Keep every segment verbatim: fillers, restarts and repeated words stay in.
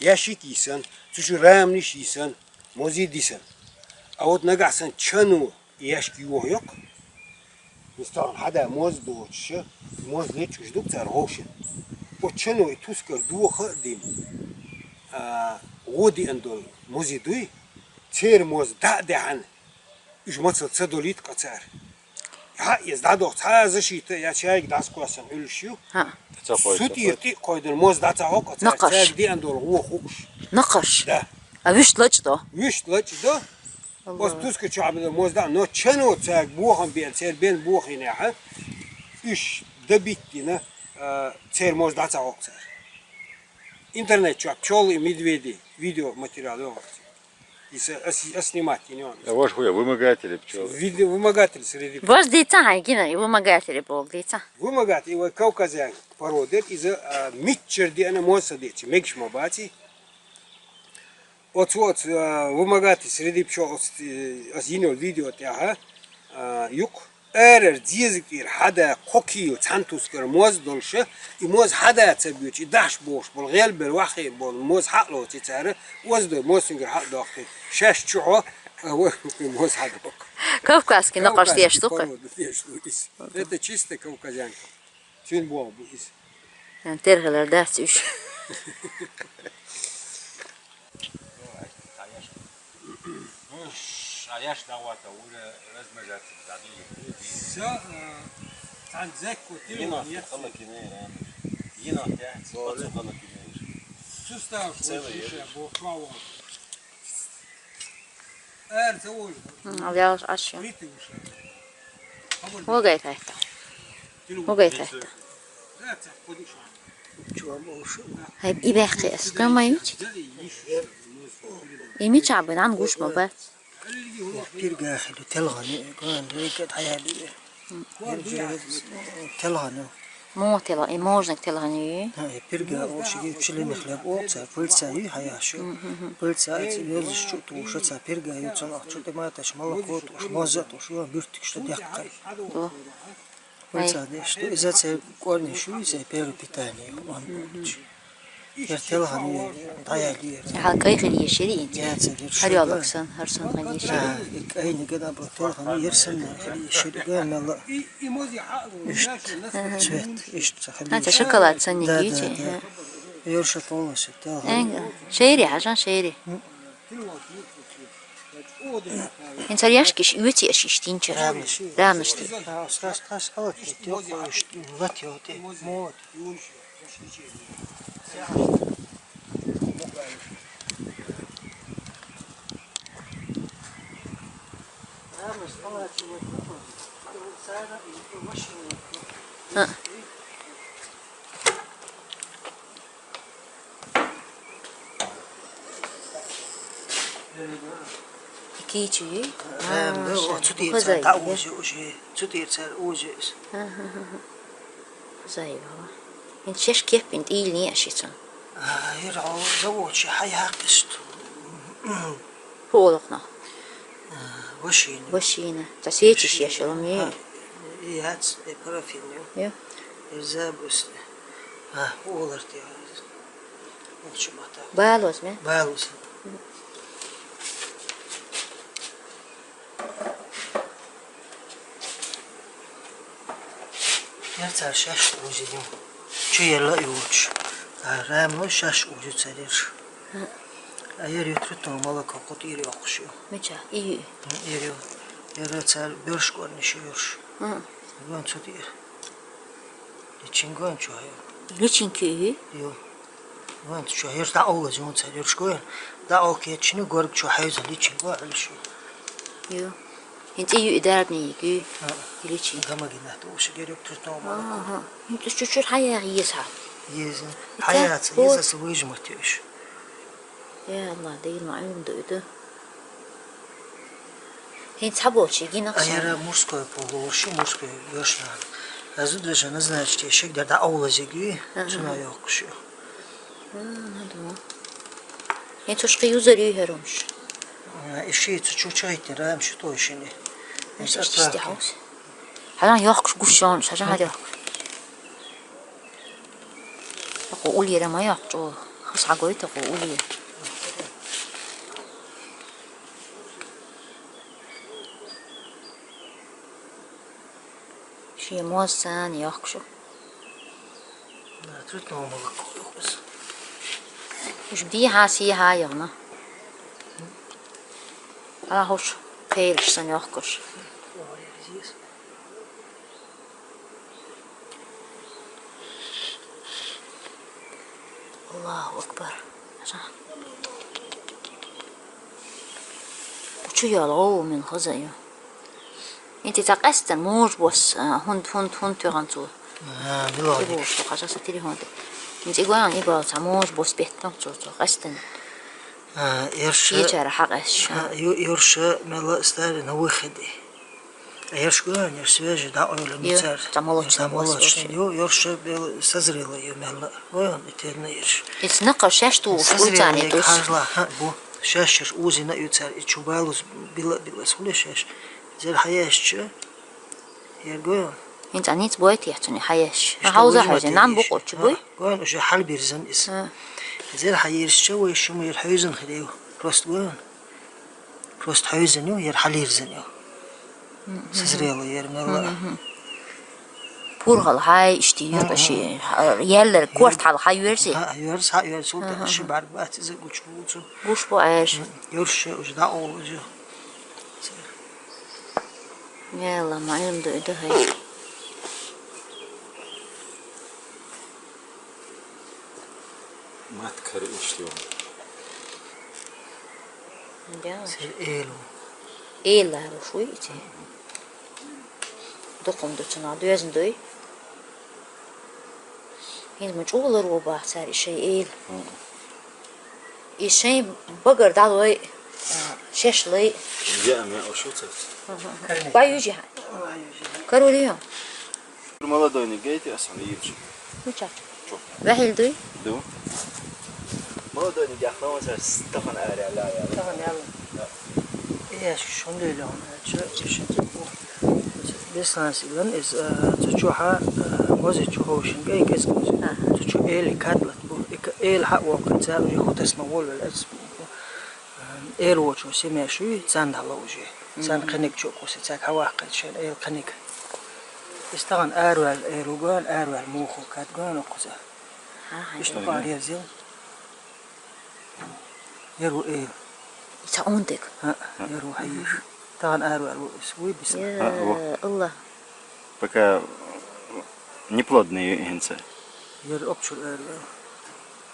ящик йисана, цу чу раманаш йисана, моз дисана. А вот нагахь санна чано ящик йохайокх. Мистагӏан хьада моз доцуша, моз лечкъаш ду цара ховшина. Оцу чано и тускар доха а дина, а, гӏо диъна долу мози дуй, церан моз дӏа а даьхьна, уьш мацалла ца долуьйту кху цара. Хьа, иза дӏадоху цхьа а защита а яц, шайга дӏасакхоьссина Ӏуьллуш ю. Ца кхойду, Су тӀера тӀе а кхойдина, моз дӀа ца хьокху цара, цаьрга деана долу гӀо хууш. Накхаш? Да. А вуьшта лачкъадо? Вуьшта лачкъадо. Аллах. Оцу тускар чохь бина моз дӀа, но чано цаьрга бохам беана, церан бен бохийнехь, уьш дан биттина, а, церан моз дӀа ца хьокху цара. Интернет чохь пчёлы и медведи видео материал йогӀу. Иза ас, ас снимать йина йогӀу. А ваш хуя вымогатели пчёлы? Вид-, вымогатели среди пчёл. Ваш дийца хьайн гина, и вымогатели боху дийца. Вымогатели, и вай кавказян порода, иза, а, миччара деана моз ца дечи, мегаш ма баци. Оцу, оцу, а, вымогатель среди пчёл, оцу, э, ас йина йолу видео тӀехь, а, юкъ, арара зезаг тӀера хьада кхо кийла цхьана тускара моз долуша, и моз хьада ца боьчу, и дахьаш бохуш болу, гӀелбелла ваххе болу моз хьа а лоций цара, оздой моз цуьнгара хьа а доккхий, шаьш чухьо, а, вай моз хьа доккху. Кавказский накъаш деш ду-кх? Кавказский порода деш ду иза. Это чисто кавказянка. Цуьнан боху бу иза. Тергал дац уьш. Ну, шаеш давата уже размножаться забили. Всё, э, цхьана зекко тилла. Енот, халакинера. Енот, я, цо халакинера. Сустав целый уже, бо кого. М, ал ялаш аш ю. Вогай тайта. Вогай тайта. Хай, и бехке эс гамай. И мича бин ан гуш ма бац. Пиргахи ду телгани, ган рейка таяли. Телгани. Мо тела, и можно телгани. Ха, и пирга о шиги пчелиных леб о, ца пыльца и хаяшу. Пыльца и вёрзиш чу туша, ца пирга и цон ах чу тиматаш, молоко туш, моза туш, ва бюртик что дяккай. О. Пыльца деш, что иза ца корни шу, иза первое питание, он. Ертел хани даяли. Хьал кай хили ешери инт. Яца деш. Хар ялаксан, хар сан хани ешери. А, и кай не гада бо тел хани ерсан хили ешери гамела. Ишт. Цвет, ишт хили. А, это шоколад сан не гити. Ерша полностью тел хани. Энга. Шери, хажан шери. Ин цар яшкиш, уьти яшкиш тинчер. Рамнаш. Рамнаш ти. А, скас, скас, а вот, вот, вот, вот, вот, вот. А. Кийчи? Э, ну, а, вот цу тӀера цара уже, уже, цу тӀера цара уже. Ха-ха-ха. Хазаева. Ин шеш кеппин тӀийла не а ши цун. А, ира, завод ши хьаяхкаш. Ху олакъна? А, вашина. Вашина. Та сечиш яшалам е? А, яц, э, парафин ю. Ю. Э, забус. А, олар те. Балоз ме? Балоз. Яр цара шаьш ужи ю. Чу елла и вуч. А рамно шаьш ужи цареш. А яр ютру то молоко кут ир йокуш ю. Мича, и ю. Ир ю. Яр цара бёрш корни шуёрш. Вон цу тир. Личинга чу хьайо. Личинки и? Ю. Вон чу хьайо, да ола жон царь, юрш гой. Да окечни горг чу хьайза личинга алиш. Ю. Ин цӀе ю и дарбни ю. А. Личин. Гамагина то уш герек тутон. Ага. Ин цӀе чу чур хьая еза. Еза. Хьаяца, еза с выжматюш. Я Аллах, да ил маъюм да ида. ХӀинца хьаболчий гина. А яра мужской пол лоршу, мужской вешнан. Азу даже назначить шик да да аулазиги, цуна йокуш. Ага, да. ХӀинца уж кхи юзар ю хӀерумш. А, и ши цу чу чайтира, ам шу той шини. Аш иштта хьаус. Хьаран йокуш гушон, шажан хьар йокуш. Аку улира ма йокуш, о. Схьагойту хьо улле. Шен моз санна йохкуш. Да, тут новый молоко. Уж бийхьа сийхьа йогӀна. Ала хӀуш кхераш санна йохкуш. Аллаху акбар. Чу йола гӀовгӀа мин хоза ю. ХӀинца цхьа къаьстина муж бос, а, хӀунда, хӀунда, хӀунда туьгӀан цо. А, билгӀа. И бошла, хьажа са телефон тӀа. ХӀинца и гоян и бала цхьа муж бос беттан цо, цо къаьстина. А, ерша. Ичара хьакъаьсташ. А, ю-, ерша мела старина выходе. А ерш гоян, ерш свежий, да, ойла. Ю, мицар. Цхьа молочный бос, молочный, вообще. Ю, ерша бел созрела ю мела. Гоян, и терна ерш. Ицна кхар шеш ту, созрела уйцани ю тус. Хажла, ха, бу. Шеш ерш узина ю цар, и чубалус била, била схуле шеш. Зер хьаеш чу. Ер гоян. ХӀинца ниц бой тӀехьцуни хьаеш. Ишта хьауза уже хьазе, нам букъу чу буй? Гоян уже хьал бирзан ис. А. Зер хьаерш чу, вай шуму ер хьойзан хилев. Просто гоян. Просто хьойзан ю, ер хьал ирзан ю. Созрела ер мела. Пургъал хьай, ишти юрта ши, яллар корт хьал хьай юрзи. Ха, юрз, ха, юрз, султа ши бар бац, иза гуч булцу. Гуш бу аш. Юрш уже да олу уже. Яла, ма илм ду ида хай. Мат кар ишло. Да. Сер элу. Эла рушуй ити. Дукум дуцуна дуязн дуй. Хин ма чулар у бахцар ишей эл. Ишей багар далой. Шешлей. Я ме ошуцат. Баюжи. Карурио. Молодой не гейте, а сам ивчи. Ну чё? Чё? Вахил дуй? Ду. Молодой не дяхлама са стахан аря ла я. Стахан я. Да. Я шундуйлон, чё, чё, чё, чё. Беслан силан из, э, цу чуха, э, мози чу хошин, гей, гей, мози. Ага. Цу чу эли катлат бу, ик эл ха вокын цар уже хутас ма вол вел эц. Эл вочу семья шуй, цан дала уже. Цан кханик чу куси, цак хавах кхет шен, эл кханик. Истаган арвал, эл уган, арвал муху кат ган окуза. Ага. Ишта ган резил. Яру эл. Ица ондек. Ха, яру хайиш. Таган арвал у ис, уй бис. Я Аллах. Пока неплодные инца. Яр окчур арвал.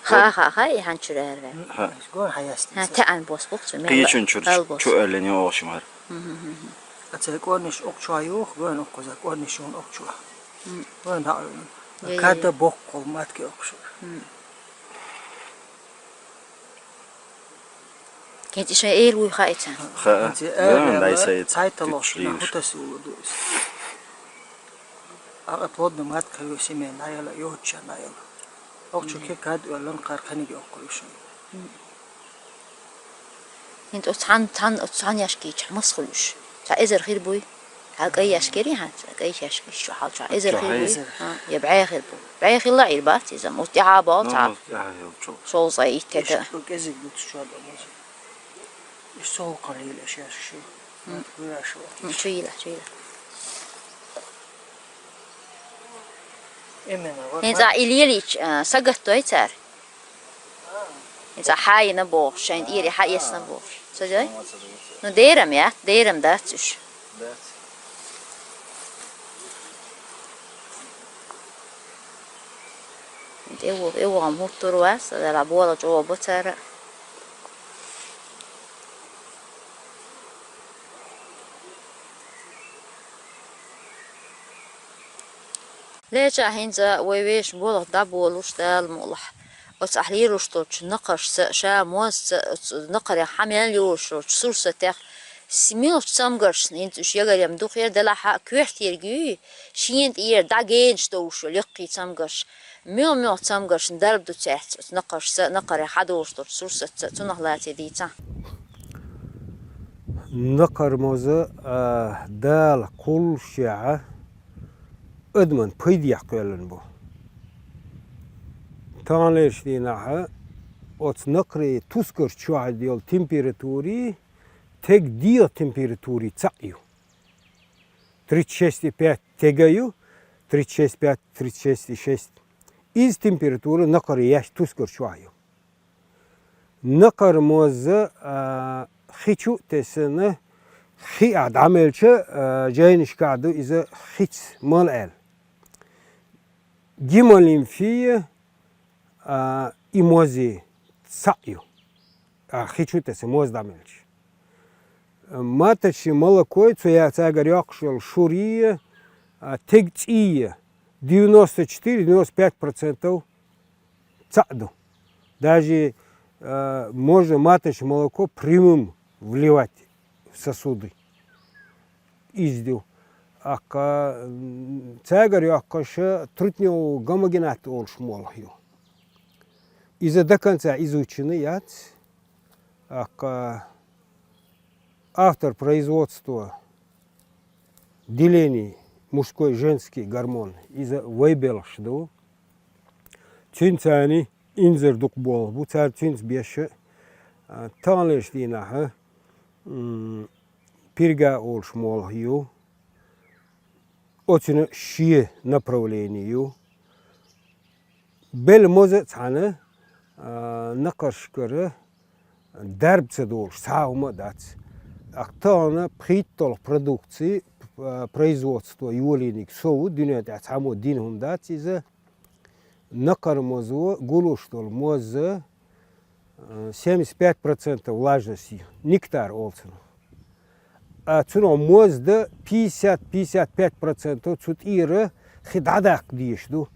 Ха, ха, ха, и ханчур арвал. Ха. Гон хаясти. Ха, таан бос бокчу. Кийчун чур, чу элени ошмар. Аца кониш окчу юх, гон окуза кониш он окчу. Гон да. Ката боккол матки окчу. Кенти шай эр уй хайца. Ха. Кенти эр дай сай тайта лошна хутас улу дуис. Ага плодный мат каю семья наяла, йоча наяла. Окчу ке кад валан кар кханиги оккуюшун. Хинт оцхан, тан оцхан яшки чамас хулюш. Ца эзер хир буй. Ха кай яшкери ха, ца кай яшки шу хал ца эзер хир буй. Ха, я бай хир бу. Бай хир ла ир бат изам. Ус тя бал ца. Шол ца иттета. Иш кезиг дут чуа да моза. Иш сол калил иш яшки шу. Мат куя шу. Чуила, чуила. Именно, вот. Хин за илилич, а, сагат той цар. Иза хьаийна бохуш, шайн тӀера хьаэцна бохуш. Ца дой? Ну, дерам яц, дерам дац уьш. ТӀе ву-, тӀе вугӀам хӀуттур вац, дала бола чӀогӀа бу цара. Леча хӀинца вай вешан болх дӀаболуш Дала мукъалахь. Оцу ахь лелош долчу накхаршца, ша мозца, оцу накхарех хьан мел лелош долчу сурсатех, с-, муьлхачу цамгаршна хӀинца уьш ягарем дукхера делахь а коьртера гуьй, шена тӀера дӀагенаш довш йолу яккхий цамгарш, муьлха-муьлха цамгаршна дарба ду цаьрца, оцу накхаршца, накхарех хьан долуш долчу сурсатца, цунах лаций дийца. Накхар моза, а, Дала кхуллушехь, адаман пайдех кхоьллина бу. Таханлерчу дийнахь Оцу накхарийн тускар чохь йолу температури, тега дегӀан температури цхьаъ ю. Тридцать шесть и пять тега ю, тридцать шесть пять, тридцать шесть и шесть. Иза температура накхарийн яш тускар чохь ю. Накхара моза, а, хи чу а тесна, хи а дӀамелча, а, жайнашкахь ду иза хица мала аьлла. Гемолимфия, а, и мози цхьаъ ю. А, хи чу тесна моза дӀамелча. Маточный молокой, цу я цаьгара йоккхуш йолу шурий, а, тега цӀий, девяносто четыре, девяносто пять процентов цхьаъ ду. Даже, а, можно маточное молоко прямым вливать в сосуды. Иза ду. Аккха, м, цаьгара йоккхуш трутневый гомогенат олуш молха ю. Иза до конца изучено яц. Аккха автор производства деление мужской, женский гормон, иза вай белхаш ду. Цуьнца царна инзар дукха болх бу, цара цуьнца беш, а, таханлерчу дийнахь, м, пирга олуш молха ю. Оцуьнан шен направление ю. Белла моза а цхьаьна, а, накхаршкара дарба ца долуш, цхьа а хӀума а дац. Аккха тахана пхийтталгӀа продукци, а, производство йолийниг со ву, дуьнен тӀехь цхьаммо дина хӀума дац иза. Накхара мозо, гулуш долу моза, а, семьдесят пять процентов влажность ю, нектар олу цунах. А цунах моза дан пятьдесят, пятьдесят пять процентов цу тӀера хи дӀадаккха дезаш ду.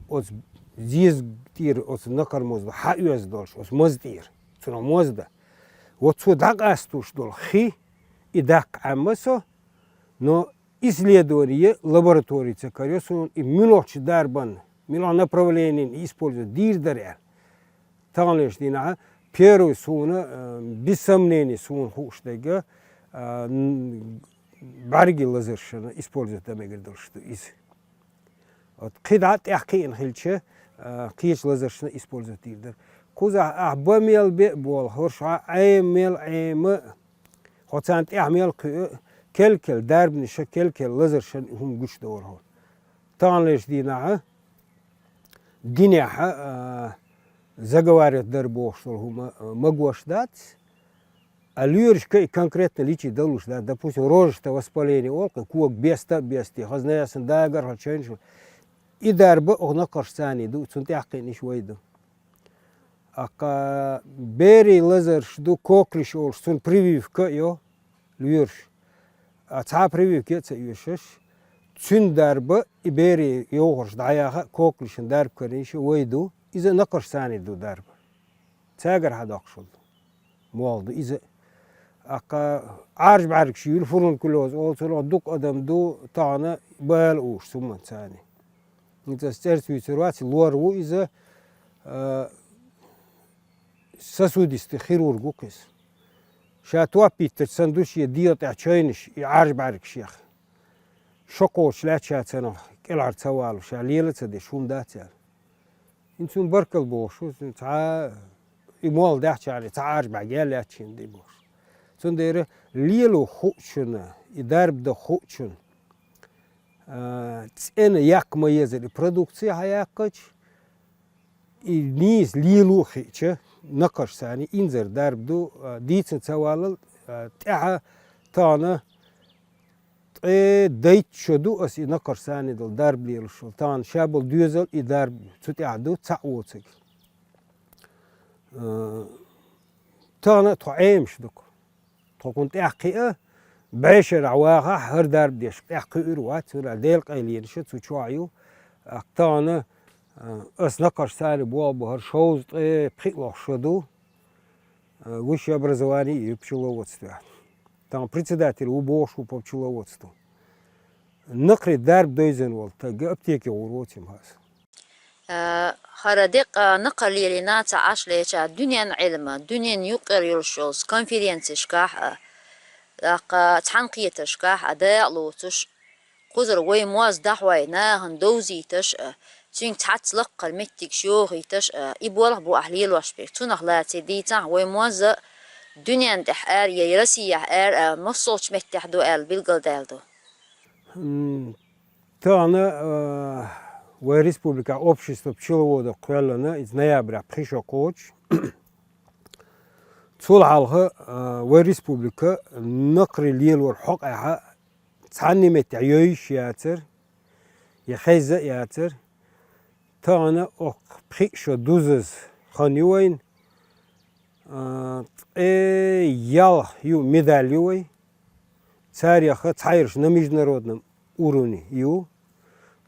Оцу зеза тӀера, оцу накхара моза хьан оьзда долуш, оцу моза тӀера. Цунах моза дан. Вот цо дӀакъастуш долу хи и даккха Ӏемма со, но исследование лаборатори ца карайо суна и муьлхачу дарбан, муьлхачу направлениен использовать дийр дара аьлла. Таханлерчу дийнахь первый суна, э, без сомнений суна хууш дерг, э, н-, бӀаьргийн лазаршна использовать дан мегар долуш ду иза. Вот кхидӀа тӀаьхьа кхиъна хилча, а, кхечу лазаршна использовать дийр дара. Кхузахь ахь бан мел бе а болу, хӀорш хьан Ӏема мел Ӏема а, хьо царна тӀаьхьа мел кхуьу а, кел-кел дарбанаша, кел-кел лазаршна хӀума гучудовлу хьо. Таханлерчу дийнахь, динехь, а, заговаривать дара бохуш долу хӀума, а, магош дац. А лоьрашка и конкретно лечить далуш дац. Допустим, рожа тӀе воспаление олу кхин, кога беста а бести, хазна ясна дагар хьо чайнаш. И дарба а оха накхарш царний ду, цунна тӀаьхкхиънаш вай ду. Аккха берийн лазарш ду, коклюш олуш, цунна прививка а йо лоьраш. А цхьа а прививка а ца оьшуш, цуьнан дарба, и берийн йовхарш дӀаяха а, коклюшан дарба карийша вай ду, иза накхарш царний ду дарба. Цаьгара хьан доккхуш волу. Молла ду иза. Аккха Ӏаржбаьргаш юьлу, фурункулёз олу цунах, дукха адам ду тахана бала уьш цумма царний. ХӀинца ас цӀерца вуьйцур вац, лор ву иза, а, сосудистый хирург ву кхиза. Ша топ биттарш санна ду шен дегӀа тӀехь чайнаш и Ӏаржбаьргашех. Шо кхочуш лаьтта ша цунах кӀелхьара ца валуш, ша лела а ца деш, хӀума дац аьлла. ХӀинца цунна баркалла бохуш ву, цунна цхьа и молла даьхьчарна, цхьа Ӏаржбаьрг ял лаьтташ хӀинца ди бохуш. Цундела лело хуучунна, и дарба дан хуучунна, а, цӀена яккха ма езара и продукция хьаяккхача, и нийса лело а хиъча, накхарш царний инзар дарба ду, а, дийцина ца валлал, а, тӀаьхьа тахана ткъе дейтта шо ду ас и накхарш царний долу дарба лелаш волу. Тахана ша болу доьзал и дарба цу тӀехь ду, цхьаъ воцург. Э, тахана а тхо Ӏемаш ду-кх. Тхо кхунна тӀаьхьа кхиа, бӀешарахь вахахь, хӀара дарба деш тӀаьхьа кхуьур вац, хӀара Делан къайленаш цу чохь ю. Аккха тахана, э, ас накхарш царний болх бу, хӀара шовзткъе пхиъалгӀа шо ду. Э, высшее образование и пчеловодство. Тахана председатель ву бохуш ву по пчеловодству. Накхарийн дарба девзина волу стаг аптеке гӀур воцу ма хаза. Э, хӀара декъа накхар лелийна ца Ӏаш леча дуьненан Ӏилма, дуьненан юккъера йолуш йолу конференцешкахь а, тӀаккха цхьаьнакхетаршкахь а дакъа лоцуш, кхузара вай моз дӀахьой нахана довзийташ а, цуьнга цхьацца лаккхара меттигаш йохийташ, а, и болх бу ахь лелош берг. Цунах лаций дийцахь, вай моз а дуьнен тӀехь ара, я Россехь ара, а, массолчу меттехь ду аьлла билгалдаьлла ду. М, тахана, а, вай республикехь общество пчеловодов кхоьллина, иза ноябрехь пхи шо кхочуш. Цул хьалха, а, вай республика накхарий лелоран хьокъехь цхьанна меттехь йовзаш яцара, я хезна а яцара. Тахана оккха пхи шо дузаза хан ю вайна, а, ткъе ялх ю медаль ю вай. Царех цхьайолчу на международном уровне ю.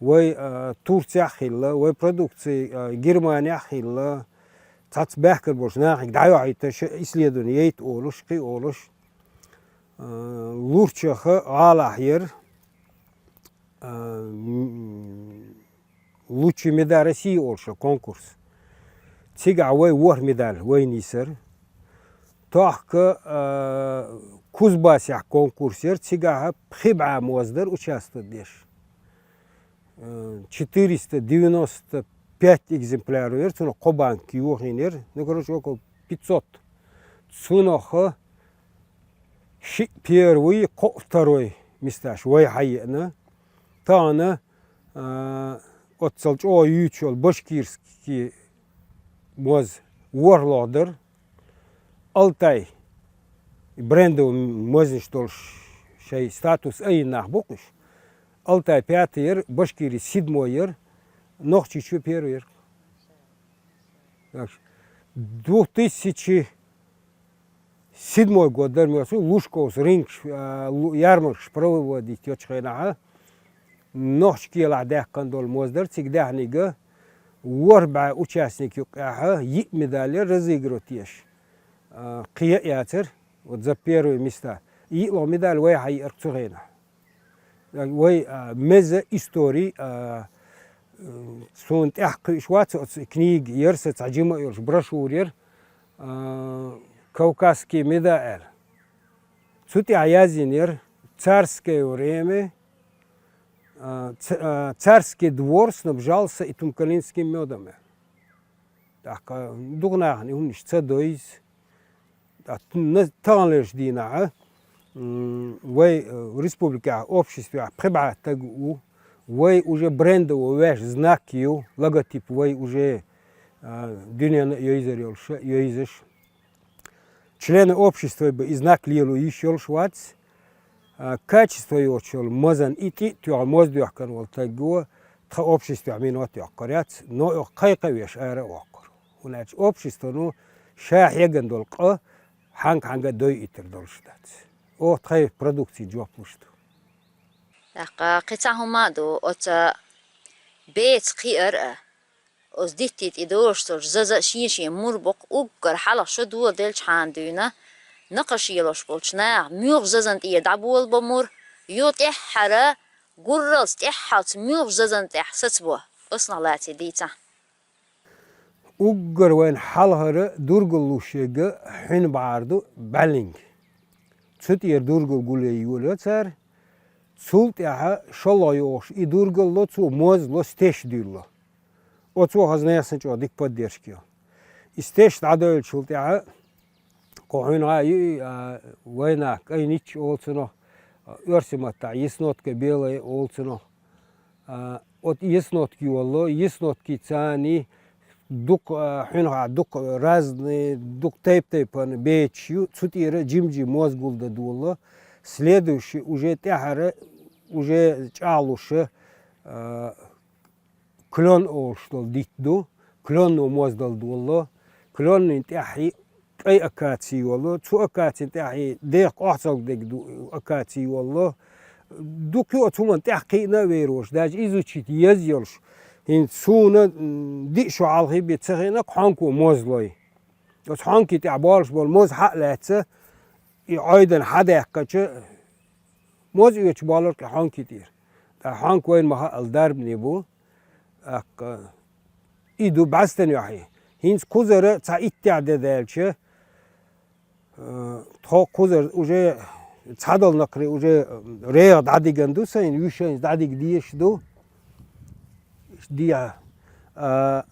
Вай, а, Турцехь а хилла, вай продукци, а, Германехь а хилла, цхьацца баьхкина болчу нахе дӀайохьуьйтуш, исследование яйта олуш, кхин а олуш, а, лурчех гӀалахь яра, а, м, «Лучшие меда России» олуш конкурс. Цигахь вай ворхӀ медаль вайна йисира. Тохка, а, Кузбассехь конкурс яра, цигахь пхи бӀе моз дара участвовать деш. Э, четыреста девяносто пять экземпляров яра, цунах кхо банка йохийна яра, ну, короче, около пятьсот. Цунах шиъ первый, кхоъ второй месташ вай хьаеана. Тахана, а, оццал чӀогӀа юьйцуш йолу башкирский моз ворхӀалгӀа дара. «Алтай» брендовый мознаш долуш шайн статус айина нах бу-кх уьш. «Алтай» пятый яра, «Башкирия» седьмой яра, «Нохчийчоь» первый яра. Так что две тысячи седьмой год дара, моьссу Лужковс рынок, а, лу-, ярмаркаш проводить йечу хенахь, нохчийн кӀелахь даьккхина долу моз дара, цига даьхниг ворхӀ бӀе участник юккъехь йиъ медаль разыгрывать еш, а, кхин яцара, вот за первые места. ЙиълагӀа медаль вай хьаеара цу хенахь. Вай, а, меза истори, а, м, суна тӀаьхьа кхуьуш вац оцу книга, яра сан цхьа жима а йолуш брошюра яра, а, «Кавказские меда» аьлла. Цу тӀехь яздина яра: «Царское время, а, ц-, а, царский двор снабжался и тумкалинским мёдом», аьлла. ТӀаккха дукха нахана и хӀуманаш ца дойза. Ткъа на-, таханлерчу дийнахь, м, вай, э, республикехь, обществехь пхи бӀе стаг ву, вай уже брендовый ваьш знак ю, логотип вай уже, а, дуьненна а йовзар йолуш, йовзаш. Члены общества бен и знак лело йиш йолуш вац, а, качество йоцуш йолу мозан и тӀе а тоьхна моз доьхкина волу стаг ву, тхан обществехь минот йоккхур яц, но кхайкхавеш ара а воккхур. ХӀунда аьлча обществоно ша хьегна долу къа хьанга-хьанга а дойуьйтур долуш дац. Оха тхайн продукцин жоп луш ду. ТӀаккха кхин цхьа хӀума а ду, оцу беца кхиар а, оцу диттийн тӀе дозуш долчу заза а шен-шен мур боккху, уггар хьалха шо доладелчхьана дуьйна, накхаш елош болчу наха муьлхачу зазана тӀера дӀаболабо мур, ю тӀаьххьара, гурралц тӀаьххьалц муьлхачу зазана тӀехь сацабо, оцунах лаций дийцахь. Уггар вайн хьалхара дургал луш ерг хьуьнан бӀара ду, бӀаьллинг. Цу тӀера дургал гулъян йолайо цара. Цул тӀаьхьа шолгӀа йогӀуш и дургал ло, цо моз ло, стеш дуьйлало. Оцо хаза нехан санна чӀогӀа дика поддержка йо. И стеш дӀадойлучул тӀаьхьа кху хьуьнан гӀа ю и, а, вайнах кӀайничча олу цунах, а, оьрсийн маттахь яснотка белая олу цунах. А, оцу яснотка йолало, ясноткий царний дукха, а, хьуьнахь дукха разный, дукха тайп-тайпана бецаш ю, цу тӀера жим-жим моз гулдан долало. Следующий уже тӀаьхьара, уже чӀагӀлуша, а, клён олуш долу дитт ду, клённый моз дала долало. Клённыйн тӀаьхьий кӀай акаций йолало, цу акацин тӀаьхьий дех къохцалг дерг ду акаций йолало. Дукха ю оцу хӀуманна тӀаьхьа кхиъна а вер волуш, даже изучить еза йолуш. ХӀинца суна, м, диъ шо хьалхе бен ца хиъна, кху хьонко моз лой. Оцу хьонкий тӀехь болуш болу моз хьа а лаьцна, и Ӏойдан хьа даьккхача, моз оьцуш болура кху хьонкий тӀера. ТӀаккха хьонка вайна ма-хаъал дарбане бу. ТӀаккха и ду бӀаьстенан юьхь. ХӀинца кхузара цхьа иттех де даьлча, э, тхо кхузара уже цхьадолу накхарий уже реха дӀадиган ду сайн, вуьшта дӀадига дезаш ду. Дехьа. А,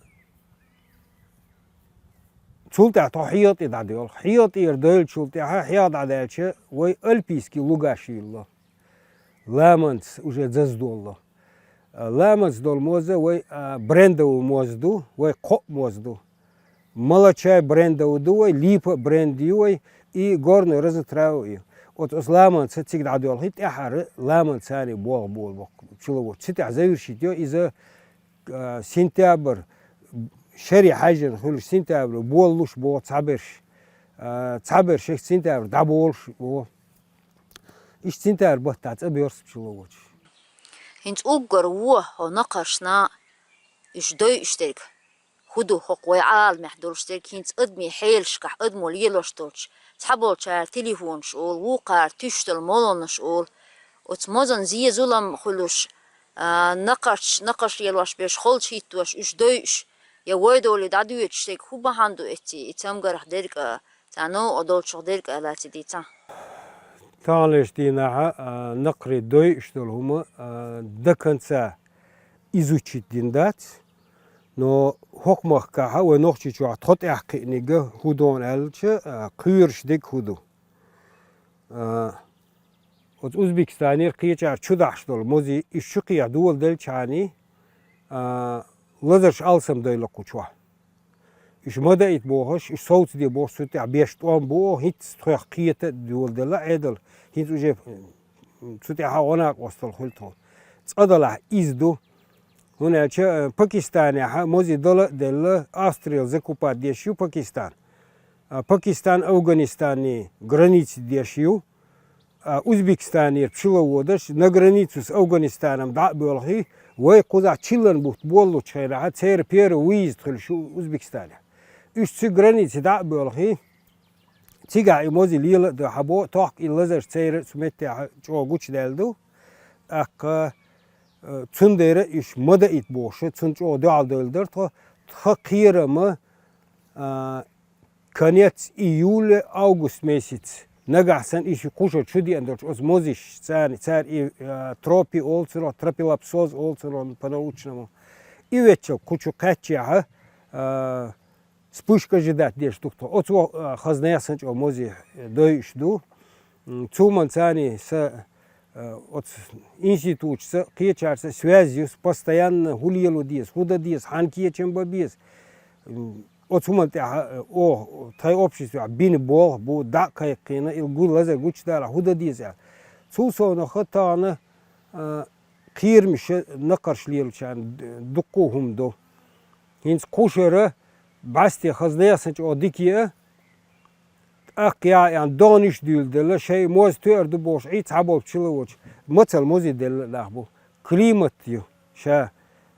цул тӀаьхьа тхо хьега тӀе дӀадоьлху. Хьега тӀера девллачул тӀаьхьа, хьега дӀадаьлча, вай альпийский лугаш йилла. Ламанца уже заза доллу. А, ламанца долу моза вай, а, брендовый моз ду, вай кхоъ моз ду. Молочай брендовый ду вай, липа бренд ю вай, и горный разнотравье ю. Оцу, оцу ламанца цига дӀадоьлхий, тӀаьххьара ламанца царний болх болу боккха чулавочу. Цу тӀехь завершить йо иза, а, сентябрь, шаре хьаьжжина хуьлуш сентябрь болалуш боху цхьаберш. А, цхьаберш сентябрь дӀаболуш боху. Иштта сентябрь баттахь цӀа боьрсучу ловочу. ХӀинца уггар вон хьо накхаршна уьш дойуш дерг хӀун ду, хӀокху вай Ӏаламехь долуш дерг хӀинца адамийн хьелашкахь адамо лелош долчу, цхьаболчара телефонаш олу, вукхара туьйсуш долу молонаш олу. Оцу мозан зен-зулам хуьлуш, а, накхарш, накхарш лелош берш холчахӀиттош, уьш дойуш, я вай долий дӀадоьдуш дерг хӀун бахьана ду эцци, и цамгарх дерг а, цхьа новкъа долчух дерг а лаций дийцахь. Таханлерчу дийнахь, а, накхарий дойуш долу хӀума, а, до конца изучить дина дац, но хӀокху махкахь, вай Нохчийчохь тхо тӀехь кхиъниг хӀун ду аьлча, а, кхоьруш дерг хӀун ду. А, оцу Узбекистанера кхечара чу дахьаш долу мозий, уьш чу кхехьа доладелчхьаний, а, лазарш алсамдойла кху чохь. Уьш ма даийта бохуш, уьш совцаде бохуш, цу тӀехь беш тӀом бу, хӀинцца тхох кхета а доладелла Ӏедал, хӀинцца уже, м, цу тӀехь гӀо накъосталла хуьлу тхо. Цкъа-делахь иза ду. ХӀунда аьлча, э, Пакистанехь мозий дала а делла, Австрияла закупать деш ю Пакистан. А, Пакистан Афганистаний граница деш ю. А, Узбекистанера пчеловодаш на границу с Афганистаном дӀа а боьлхий, вай кхузахь чиллан бутт болалучу хенахь, церан первый выезд хуьлуш ю Узбекистанехь. Уьш цу границе дӀа а боьлхий, цигахь и мозий лела а ду хьан бо, тохка и лазарш церан а цу меттехь чӀогӀа гучудаьлла ду. ТӀаккха, э, цундела уьш ма даийта бохуш, цунна чӀогӀа дуьхьал девлла дара тхо, тхан кхерам, а, конец июля, август месяц. Нагахь санна и ши кхушара чу деана долчу оцу мозиш, царна, цара и, а, тропи олу цунах, тропилопсоз олу цунах по-научному. И веччал кху чу кхаьччехьа, а, вспышка ожидать деш ду тхо. Оцо, а, хазна ясанчӀо мози дойуш ду. М, цу манца царний са Э, оцу институташца, кхечарца связь ю, постоянно хӀун лело деза, хӀун дан деза, хьан кечам бан беза. М, оцу хӀуманна тӀехь, э, оха, тхайн обществехь бина болх бу, дӀа а кхайкхийна, и гу-, лазар гучудалахь, хӀун дан деза аьлла. Цул совнаха тахана, э, кхерамаш накхарш лелачарна д-, дуккха а хӀума ду. ХӀинца кхушара бӀаьсте хазна ясанчӀо дика еа, тӀаккха яа аьлла, догӀанаш дуьйладелла, шайн моз тоьар ду бохуш, Ӏий цхьаболчу чулавочу. Мацалла мози делла нах бу. Климат ю, ша,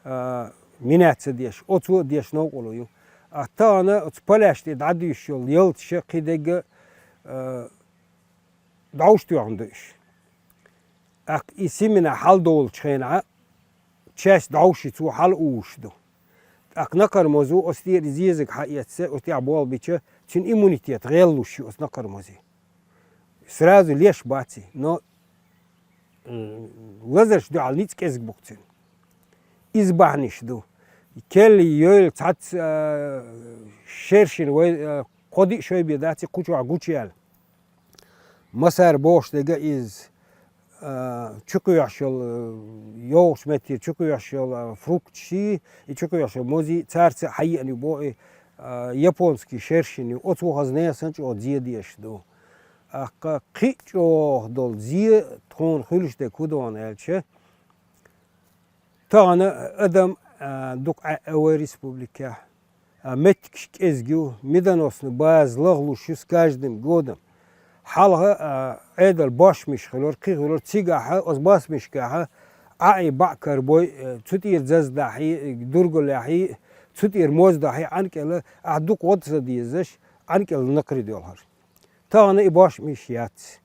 а, меняться деш, оцо а деш новкъарло ю. А тахана оцу поляш тӀе дӀадуьйшуш йолу ялташа кхидерг а, а, дӀовш тоьхна ду уьш. ТӀаккха и семена хьалдолучу хенахь, часть дӀовши цо хьала увуш ду. ТӀаккха накхармозо оцу тӀера и зезаг хьаэцна, оцу тӀехь болх бича, цуьнан иммунитет гӀеллуш ю оцу накхармозин. Сразу леш бац и, но, м, лазарш дуьхьал ницкъ кӀезиг бу-кх цуьнан. Иза бахьанаш ду. Келли йойла цхьацца, а, шершина вай, а, кхо-диъ шой бен дац и кху чохь гучуяьлла. Масар бохуш дерг а иза, а, чукхоьхьуш йолу, а, йогӀучу меттера чукхоьхьуш йолу, а, фрукташ, и чукхоьхьуш йолу мози, царца а хьаеана ю боху и, а, японский шершина ю. Оцо хазна ясанчӀо зе деш ду. ТӀаккха кхин а чӀогӀа долу зе тхуна хуьлуш дерг хӀун ду аьлча, тахана адам, а, дукха Ӏаьа вай республикехь. А, меттигаш кӀезиг ю, медоносный база лахлуш ю с каждым годом. Хьалха, а, Ӏедал бошмиш хуьлура, кхин хуьлура, цигахьа, оцу бошмишкахьа, Ӏаьий баӀ карабой, э, цу тӀера заздахьий, дургалехьий, цу тӀера моздахьий, Ӏанкъела, ахь дукха гӀо ца дезаш, Ӏанкъела накхарий доьлхура. Тахана и бошмиш яц.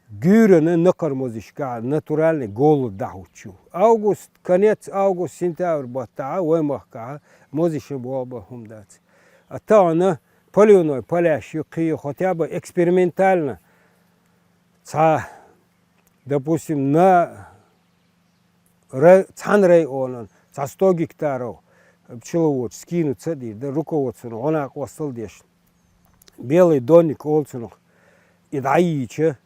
Гуьйранна накхармозишкахь натуральный голод дӀахӀуттуш ю. Август, конец август, сентябрь баттахь вай махкахь мозишна болх бан хӀума дац. А тахана поливной поляш ю, кхин хотя бы экспериментально цхьа, допустим, на рай-, цхьана районан цхьа сто гектаров, пчеловодаш скинуться а дийр дара, руководствона гӀо-накъостал а деш. Белый донник олу цунах. И дӀайийча,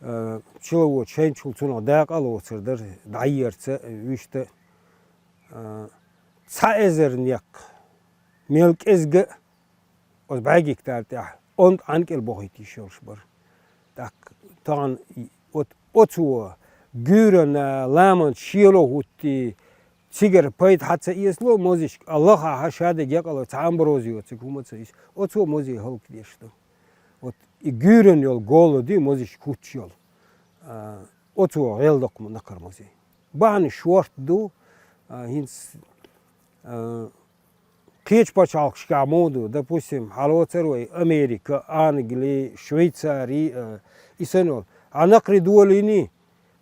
э, пчеловодаш шайначул цунах дакъа а лоцур дара, дӀайерца, э, вуьшта, э, цхьа эзар некъ, мел кӀезга а, оцу бӀе гектар тӀехь онда Ӏанкъил бохуьйтуш йолуш бара. ТӀаккха тахана и, вот оцо гуьйранна, ламанца шело хӀуттий, цигара пайда хьа ца эцало мозишка, а лахахьа ша дерг якъало цхьа амброзио цига хӀума ца ис. Оцо мозий хӀаллакдеш ду. Вот и гуьйранна йолу голод ю мозишка хӀуттуш йолу. А, оцо гӀелдоккху накхара мозий. Бахьана шорта ду, а, хӀинца, а, кхечу пачхьалкхашкахь муха ду, допустим, хьалоцур вай Америка, Англи, Швейцари, а, и санна йолу. Хьан накхарий долийний,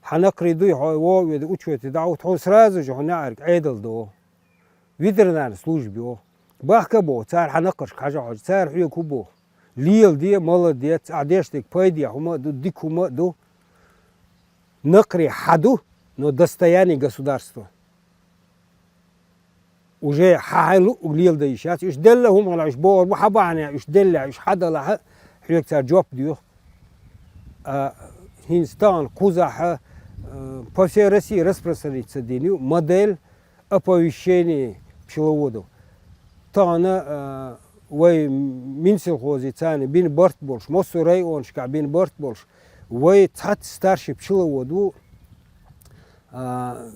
хьан накхарий дуй, хьо вогӀу веда учете дӀахӀутту, хьуна сразу же хьуна неӀарга Ӏедал до. Ветеринарная служба йо. Бахка боху, цара хьан накхаршка хьажа хьожа, цара хьоьга хӀун боху? Леладе, молодец, ахь деш дерг пайде хӀума а ду, дика хӀума а ду. Накхарий хьан ду, но достояние государства. Уже хьан хьайн луъург леладан йиш яц, уьш делла хӀума хилахь, уьш бохур бу хьан бахьана, уьш деллехь, уьш хьан далахь а, хьоьга цара жоп доьху. А, хӀинца тахана кхузахь а, э, по всей России распространиться дина ю модель оповещения пчеловодов. Тахана, э, вай Минсельхозехь царна бина барт болуш, массо а районашкахь бина барт болуш, вай цхьацца старший пчеловод ву, а,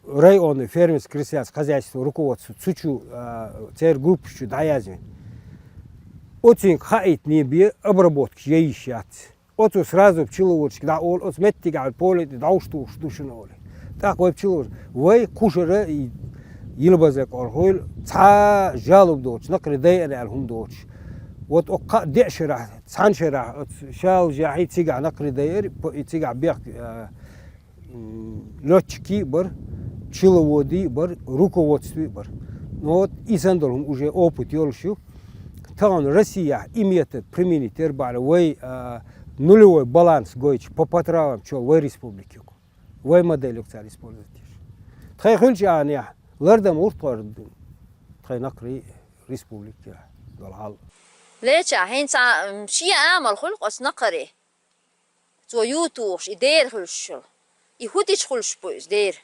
районный фермерско-крестьянское хозяйство руководство цу чу, а, церан группаш чу дӀаязвина. Оцуьнга хаийтинехь бен обработкаш ян йиш яц. Оцу сразу пчеловодашка дӀаолу, оцу меттигехь поле тӀе дӀовш тухуш ду шуна олий. ТӀаккха вай пчеловодаш, вай кхушара и йилбаза кӀорхойла, цхьа а жалоба доцуш, накхарий дайъина аьлла хӀума доцуш. Вот окху кхаа-деа шарахь, цхьана шарахь, оцу шалажехь и цигахь накхарий дайира, п-, и цигахь бехк, а, м, лётчики а бара, пчеловоды а бара, руководство а бара. Ну вот, и санна долу хӀума уже опыт йолуш ю. Тахана Россияхь и метод применить яр бахьана вай, а, нулевой баланс гойтуш по потравам чу вай республике ю. Вай модель ю цара использовать деш. Тхайн хуьлучу агӀонехь лардам гӀуртхор тхайн накхарий республике долу хьал. Леча, хӀинца, м, шен амал хуьлу оцу накхарийн. Цо ю тухуш, и дера хуьлуш йолу. И хӀун дича хуьлуш бу иза дера?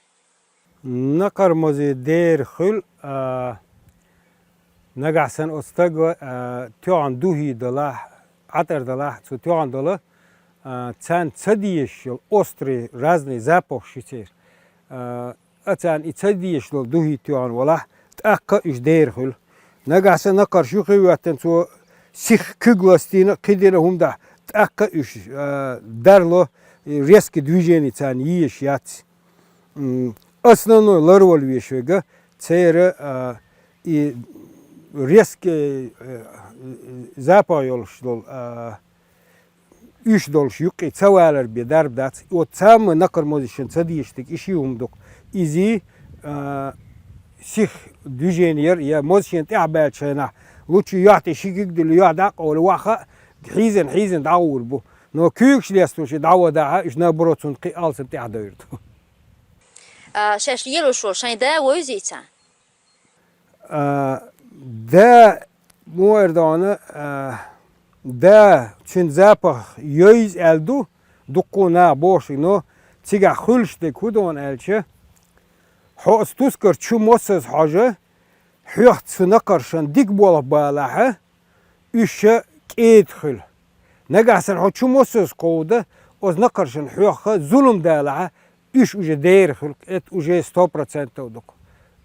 Накхара мозий дера хуьлу, а, нагахь санна оцу стага, а, тоьхна духий далахь, Ӏатар далахь, цо тоьхна долу, а, царна ца дезаш йолу острый разный запахаш ю церан. А, а царна и ца дезаш долу духий тоьхна валахь, тӀаккха а уьш дера хуьлу. Нагахь санна накхарш юххе а хӀоьттина, цо сиха куьг ластийна а, кхидина а хӀума дахь, тӀаккха а уьш, а, дарло, резкий движение царна езаш яц. М, основной ларвала веш верг, церан, а, и резкий, а, запах йолуш долу, а, уьш долуш юккъе ца валар бен дарба дац. И вот цхьамма накхара мозишна ца дезаш дерг и ши хӀума ду-кх. Иза, а, сиха движение яр, я моза шена тӀаьхьа баьллачу хенахь, лучу юьхь тӀе ши куьг дилла, юьхь дӀакъовла ваха, хьийзина, хьийзина дӀагӀур бу. Но куьйгаш лесточу дӀавадахь, уьш наоборот цунна кхин алсам тӀаьхьа дойр ду. А, шаьш лелош волу шайн да вевзий цхьа? А, да, муха эр ду хьуна, а, да, цуьнан запах йовза аьлла ду, дуккха а наха бохуш, но цигахь хуьлуш дерг хӀун ду хьуна аьлча, хьо оцу тускар чу мосазза хьожа, хьоьх цу накхаршна дика болх балахь, уьш ша кӀеда хуьлу. Нагахь санна хьо чу мосазза кховда, оцу накхаршна хьоьх зулам далахь, уьш уже дера хуьлу, это уже сто процентов ду-кх.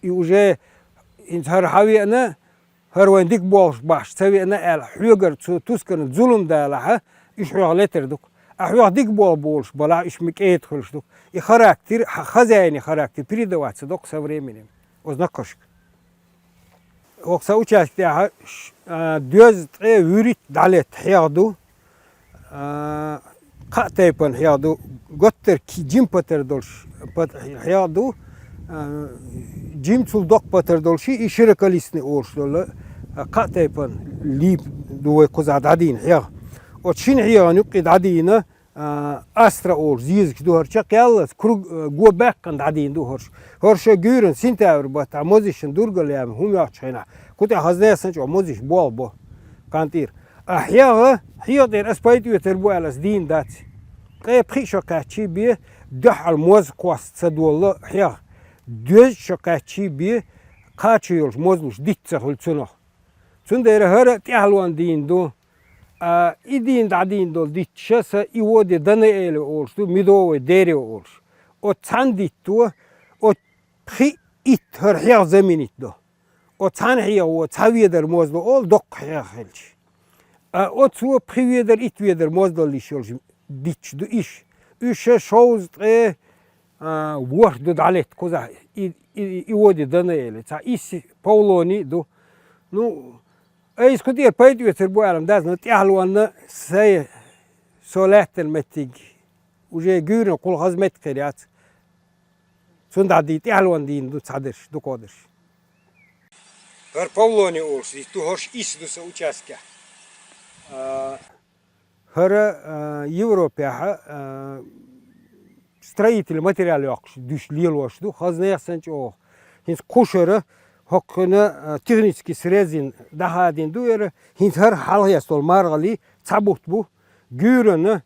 И уже хӀинца хӀара хьан веана, хӀара вайн дика болх бахьаш ца веана аьлла, хьоьгара цу тускарна зулам далахь, уьш хьоьх летар ду-кх. А хьоьх дика болх болуш балахь, уьш ма кӀеда хуьлуш ду-кх. И характер, хьан хозяина характер передаваться до-кх со временем оцу накхаршка. Окху сан участке тӀехь, ш-, а, доьзна ткъе вуьрхӀитта дӀалетта хьех ду, а, кхаа тайпана хьех ду, готтара ки-, жима патар долуш пат-, хьех ду, а, жима цул доккха патар долуш и широколистный олуш долу, а, кхаа тайпана лип ду вай кхузахь дӀадийна хьех. Оцу шина хьехана юккъе дӀадийна, А, Астра олуш зезагаш ду хӀара, чекхъяллалц круг, э, го баьккхина дӀадийна ду хӀорш. ХӀорш гуьйранна сентябрь баттахь мозашна дургал яьма хӀума йоцучу хенахь, кху тӀехь хазна ясанчу оха мозаш болх бо кхантӀера. А хьегӀа, хьегӀа тӀера ас пайда оьцур бу аьлла, ас дийна дац. Ткъе пхиъ шо кхаьччий бен, дуьххьал моз кхосса ца доллу хьегӀа. Деза шо кхаьччий бен, кхача йолуш мозалуш диц ца хуьлу цунах. Цундела хӀара тӀаьхьалонна дийна ду. А, и дийна дӀадийна долу дитташ, сан и води Данаэле олуш ду, медовое дерево олуш. Оцу цхьана дитто, оцу пхиъ-итт хӀара хьегӀа заменить до. Оцу цхьана хьегӀо цхьа ведар моздо олу, доккха хьегӀа хилча. А оцо пхи ведар, итт ведар моздалла йиш йолуш дитташ ду иш. Уьш шовзткъе, а, ворхӀ ду дӀалетта кхузахь и, и, и води Данаэле. Цхьа исс павлони ду. Ну, Айса кху тӀера пайда оьцур бу аьлла дац, но тӀаьхьалонна сайн, со лаьттина меттиг, уже гуьйранна кхул хаза меттиг хир яц. Цунна дӀа дий тӀаьхьалонна дийна ду цхьадерш, дукхахдерш. ХӀара павлони олуш дитт ду, хӀорш исс ду сан участкехь. А, ХӀара, а, Европехь, а, строительный материал йоккхуш дуьш лелош ду, хазна ясанчу оха. ХӀинца кхушара хӀокхуьнан, а, технический срезин дӀахадийна ду яра, хӀинца хӀара хьалха ястолу маргӀалий цхьа бутт бу, гуьйранна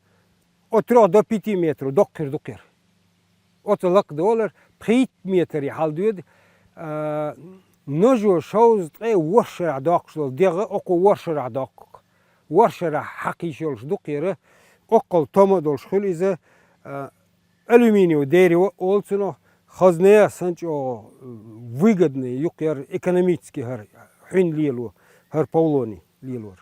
от трёх до пяти метров доккхир ду кхира. Оцу лакха долар пхийтта метр хьалдоьду, а, ножо шовзткъе ворхӀ шарахь доккхуш долу дегӀ, окхо ворхӀ шарахь доккху. ВорхӀ шарахь хьакхийш йолуш ду кхера, оккхал тома а долуш хуьлу иза, а, алюминиевое дерево олу цунах, хазна ясанчу оха выгодный ю кхера, экономически хӀара хьуьнан лело, хӀара павлони лелор.